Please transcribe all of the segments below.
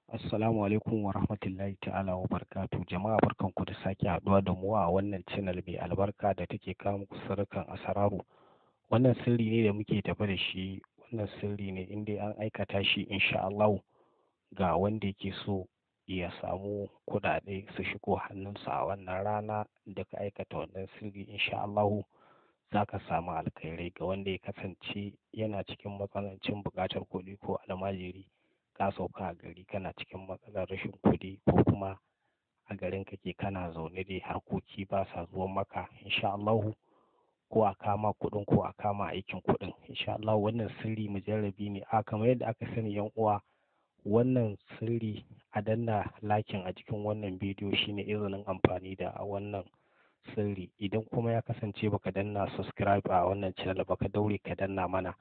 Assalamu alaikum wa rahmatullahi ta'ala wa barakatuh. Jama'a, barkanku da sake haɗuwa da mu a wannan channel mai albarka da take kawo muku sirrikan asararu. Wannan sirri ne da muke tafe da shi. Wannan sirri ne in dai an aikata shi, insha Allahu, ga wanda yake so ya samu kuɗaɗe su shigo hannunsa a wannan rana da ka aikata wannan sirri, insha Allahu za ka samu alkhairai. Ga wanda ya kasance yana cikin matsanancin buƙatar kuɗi, ko almajiri, ka sauka a gari kana cikin matsalar rashin kuɗi, ko kuma a garin kake kana zaune dai harkoki ba sa zuwan maka, insha Allahu, ko a kama kuɗin ko a kama aikin kuɗin, insha Allahu wannan sirri mujarrabi ne. A kamar yadda aka sani, yan uwa, wannan sirri, a danna liking a cikin wannan bidiyo shine izinin amfani da wannan sirri. Idan kuma ya kasance baka danna subscribe a wannan channel ba, ka daure ka danna mana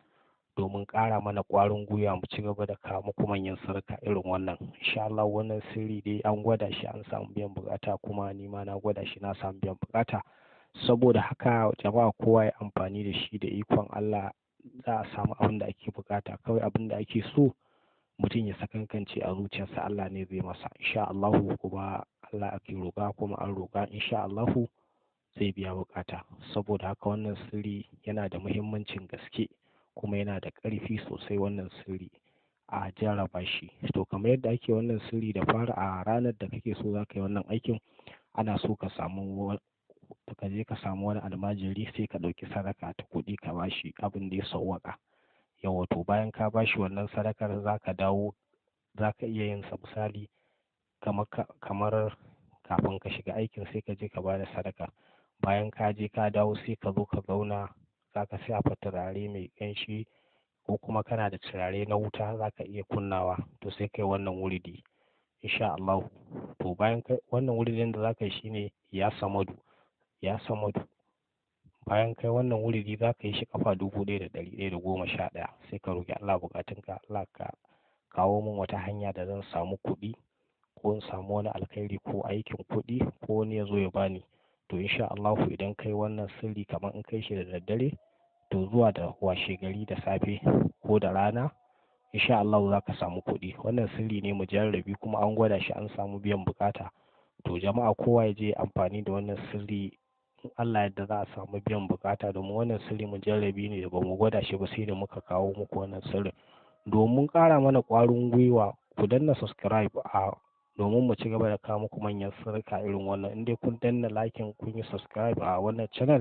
domin ƙara mana ƙwarin gwiwa mu ci gaba da kawo muku manyan sirrika irin wannan. Insha Allah wannan sirri dai an gwada shi an samu biyan buƙata, kuma ni ma na gwada shi na samu biyan buƙata. Saboda haka jama'a, kowa ya amfani da shi, da ikon Allah za a samu abin da ake buƙata. Kawai abin da ake so, mutum ya sakankance a zuciyarsa Allah ne zai masa, insha Allahu. Kuma Allah ake roƙa, kuma an roƙa, insha Allahu zai biya buƙata. Saboda haka wannan sirri yana da muhimmancin gaske kuma yana da ƙarfi sosai wannan sirri, a jarraba shi. To, kamar yadda ake wannan sirri, da fara a ranar da kake so za ka yi wannan aikin, ana so ka samu, ka je ka samu wani almajiri, sai ka ɗauki sadaka ta kuɗi ka bashi, abin da ya sawwaƙa. Yawwa, to bayan ka bashi wannan sadakar, za ka dawo, za ka iya yin sa misali kamar kafin ka shiga aikin, sai ka je ka bada sadaka. Bayan ka je ka dawo, sai ka zo ka zauna, za ka shafa turare mai ƙanshi, ko kuma kana da turare na wuta za ka iya kunnawa. To sai kai wannan wuridi, insha Allahu. To bayan kai wannan wuridin da za ka yi shine ya samadu, ya samadu. Bayan kai wannan wuridi, za ka yi shi ƙafa 1111. Sai ka roƙi Allah buƙatunka: Allah, ka kawo min wata hanya da zan samu kuɗi, ko in samu wani alkhairi, ko aikin kuɗi, ko wani ya zo ya bani. To insha Allahu idan kai wannan sirri, kamar in kai shi da daddare, to zuwa da washe gari da safe ko da rana, insha Allahu za ka samu kuɗi. Wannan sirri ne mujarrabi kuma an gwada shi an samu biyan buƙata. To jama'a, kowa ya je amfani da wannan sirri, in Allah yadda za a samu biyan buƙata, domin wannan sirri mujarrabi ne da bamu gwada shi ba sai da muka kawo muku wannan sirrin. Domin ƙara mana ƙwarin gwiwa, ku danna subscribe a domin mu ci gaba da kawo muku manyan sirrika irin wannan. In dai kun danna liking, kun yi subscribe a wannan channel.